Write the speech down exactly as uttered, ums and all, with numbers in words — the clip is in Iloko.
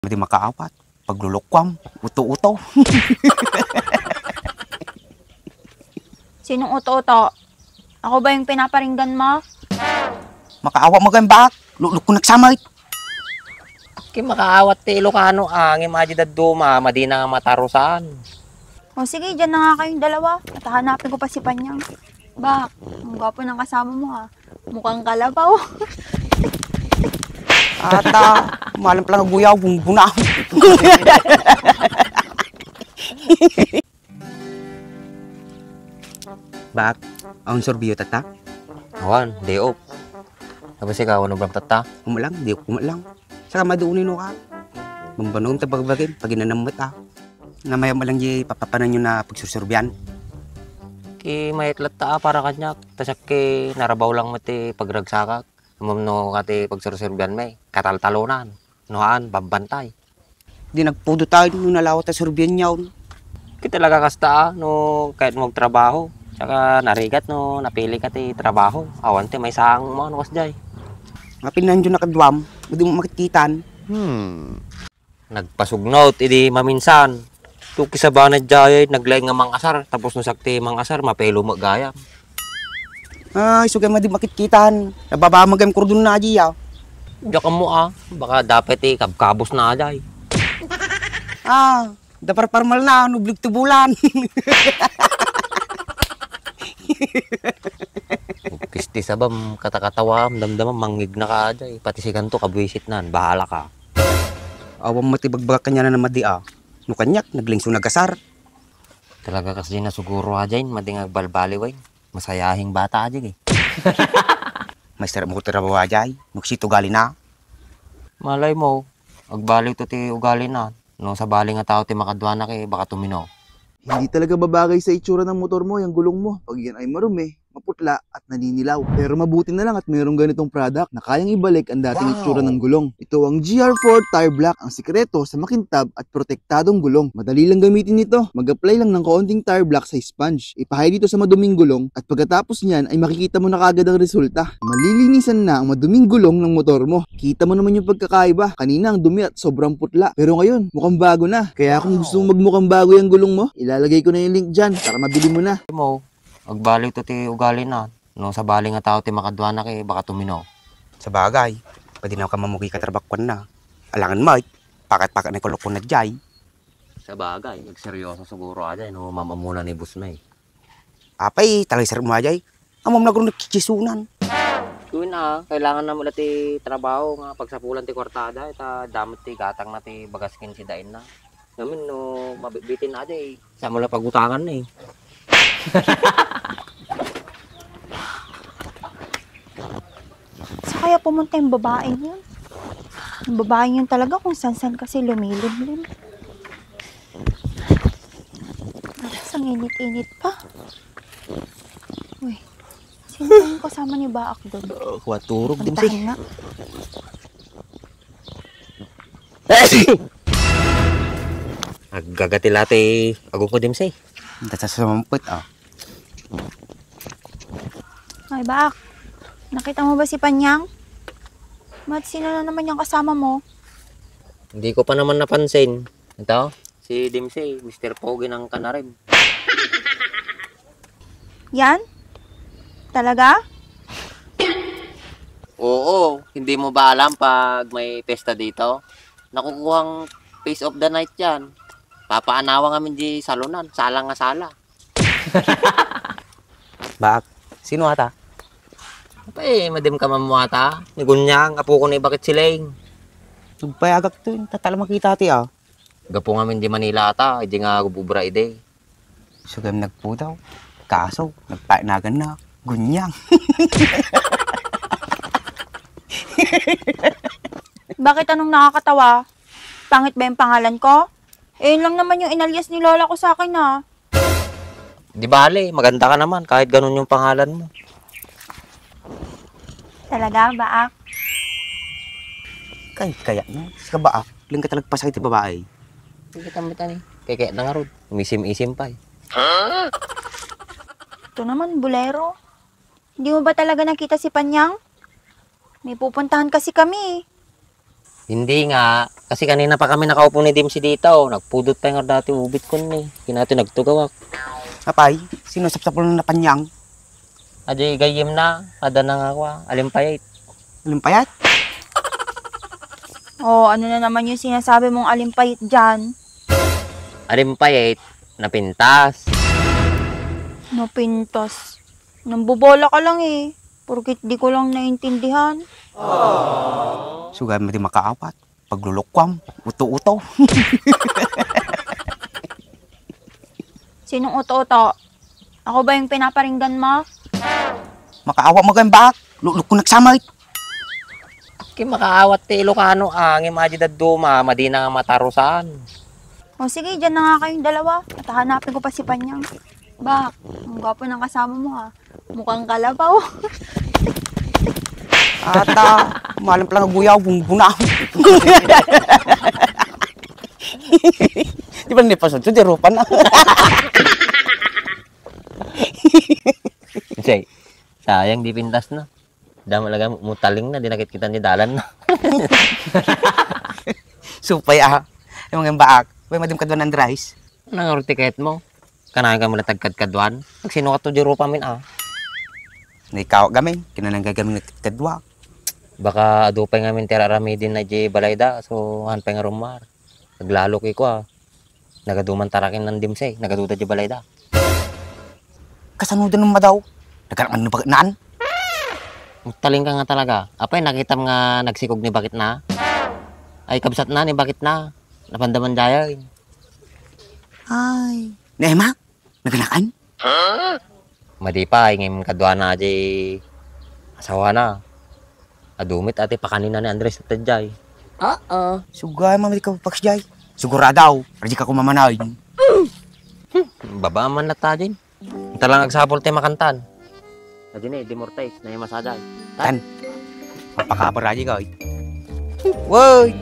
Madi makaawat. Paglulukwam, uto-uto. Sinong uto-uto? Ako ba yung pinaparinggan mo? Makaawat mo kayong baak. Lukluk ko nagsamay. Ki makaawat ti Ilocano, angim aji dadduma, madina nga matarusan. O sige, dyan na nga kayong dalawa. At hahanapin ko pa si Panyang. Bak, ang gwapo ng kasama mo ha. Mukhang kalabaw. Ata, malam pala nga guyaw, gungguna. Bak, ang sorbiyo tata? Awan, day off. Tapos ikaw, ano ba tata? Kumalang, day off kumalang. Saka maduunin ka. Bambanong ta bagbagin, pag inanamot ah. Namayam lang di papapananyo na pagsursurbian. Ki mayat latta a para kanyak, ta siak ki narabaw lang met ti pagragsakak. Ngem no kati pagsursurbian met, kataltalonan. No haan, bambantay. Di nagpudo tayo no nalawat a surbian yaon. Ki talaga kasta a, no kayat mo agtrabaho. Saka narigat no napili ka ti trabaho. Awan ti maysaang mo, no kasdiay. Nga pinanjo na kaduam, di mo makitkitan. Hmm. Nagpasugnot idi maminsan. Tuki sa banad jayay, naglaing nga mangasar, tapos no sakti mangasar, mapelo met gayam. Ay, sugay madi makitkitan. Nababa magayam kurdon na aji, ah. Diak ammo, ah. Baka dapat ti kabkabos na, ajay. Ah, daparparmal na, nublig tubulan. Ugkis ti sabam, katakatawaam, damdamam, mangngegna ka, ajay. Pati sikanto, kabuisit nan, bahala ka. Awan mo ti bagbagak kanya na madi, ah. No kanyak, naglingso nagasar. Talaga kasdi na siguro, ajay, madi nga agbalbaliw, ay. Masayahing bata, ajay, eh. Maister mo ti rabaw, ajay. Nuksit ugali na. Malay mo, agbaliw to ti ugali na. No, sabali nga tao ti makaduanak, eh, baka tumino. Hindi talaga babagay sa itsura ng motor mo yung gulong mo. Pag yan ay marumi, maputla, at naninilaw. Pero mabuti na lang at mayroong ganitong product na kayang ibalik ang dating Wow! itsura ng gulong. Ito ang G R four Tire Black, ang sikreto sa makintab at protektadong gulong. Madali lang gamitin ito. Mag-apply lang ng kaunting tire black sa sponge. Ipahay dito sa maduming gulong at pagkatapos niyan ay makikita mo na kaagad ang resulta. Malilinisan na ang maduming gulong ng motor mo. Kita mo naman yung pagkakaiba. Kanina ang dumi at sobrang putla. Pero ngayon, mukhang bago na. Kaya kung gusto mo magmukhang bago yung gulong mo, ilalagay ko na yung link dyan para mabili mo na. Mo, agbaliw to ti ugali na. No, sabali nga tao ti makaduanak, eh, baka tumino. Sabagay, pwede na ka mamugi ka trabakwan na. Alangan, Mike, pakat-pakat na kulukon na jay. Sabagay, agseryoso siguro, ajay, no, mamamuna ni boss, may. Apay, talaga sir mo, ajay. Amam na gurun nagkikisunan. Kun, ah, kailangan na mo ti trabaho nga pagsapulan ti kwartada, ta damot ti gatang na ti bagas ken si dain na. Ngamin, no, mabitbitin na, ajay. Sa mo lang pagutangan na, eh. Sa kaya pumunta yung babaeng yun? Yung babaeng yun talaga kung san-san kasi lumilimlim. Tapos ang init-init pa. Uy, sino yung kasama ni Baak doon? Uh, kuha turog din Puntahan si. Nga. Agagati lati, agong ko, Dimsay. Ang tasa sumampot, ah. Ay, Baak. Nakita mo ba si Panyang? Mat, sino na naman yung kasama mo? Hindi ko pa naman napansin. Ito, si Dimsay, Mister Pogi ng Kanarim. Yan? Talaga? Oo, hindi mo ba alam pag may pesta dito? Nakukuhang piece of the night yan. Papaanawa ngamin di salunan, sala nga sala. Baak, sino ata? Apay, madim ka man mo ata. Ni Gunyang, apo ko ni Bakit Siling. Nagpayagak to, tatala makita ti ah. Gapu ngamin di Manila ata, di nga gububra ide. Sugam nagpudaw. Kaso, nagpainagan na. Gunyang. Bakit anong nakakatawa? Pangit ba yung pangalan ko? Eh, yun lang naman yung inalyas ni lola ko sa akin, ah. Di bale, maganda ka naman kahit ganun yung pangalan mo. Talaga, Baak? Kay, kaya na. Sika Baak, ling ka talaga pasakit ti babae. Hindi kita matani. Kaya, kaya na nga, Rod. Umisim-isim pa eh. Ito naman, bulero. Hindi mo ba talaga nakita si Panyang? May pupuntahan kasi kami eh. Hindi nga. Kasi kanina pa kami nakaupo ni Dimsi dita, oh. Nagpudot pa nga dati ubit ko ni. Kinati nagtugawak. Apay, sino sapsapul na panyang? Adi gayyem na, ada na nga kwa, alimpayet. Alimpayet? Oh, ano na naman yung sinasabi mong alimpayet dyan? Alimpayet, napintas. Napintas. Nambobola ka lang eh. Porket di ko lang naintindihan. Sugad mo di makaawat. Paglulukwam, uto-uto. Sinong uto-uto? Ako ba yung pinaparinggan mo? Makaawa mo kayong baak. Lulok ko nagsamay. Ki makaawat ti Ilocano, ah, ngem adi dadduma, madina nga matarusan. O sige, dyan na nga kayong dalawa. At hahanapin ko pa si Panyang. Bak, ang gwapo ng kasama mo ha. Mukhang kalabaw. Ata, malam pala nga guyaw, bungbuna. Di ba ni pasod? So, di rupa na. Say, sayang di pintas na. Dama laga mutaling na, di nakit kita ni dalan na. Supay ah. Yung mga baak. May madim kadwa ng rice. Nangarti kayat mo? Kanayon ka muna tagkadkaduan? Nagsino ka to di rupa min, ah? Naikaw gamin, kinanangga gamin nagkadwa. Baka adu pay ngamin ti aramidin na di balay da, so han pay nga rumar. Naglalok iko, ah. Nagaduman tarakin ng dimsay, nagaduda di balay da. Kasano da nung madaw? Nagkanak man nung bakit naan? Magtaling ka nga talaga. Apay, nakitam nga nagsikog ni bakit na? Ay, kabsat na ni bakit na. Napandaman dayay. Ay. Ni Emma? Naganakan? Madi pa, ingim kadwa na di asawa na. Adumit ati pakanina ni Andres at Tedjay. Oo. Sugay, mamili ka pa, Jay. Siguradaw, ready ka kumamanay. Baba man na ta, Jin. Ita lang agsapol tayo makantan. Adi na, eh, demortize, na yung masaday. Tan, mapakabaraji ka, eh. Woy!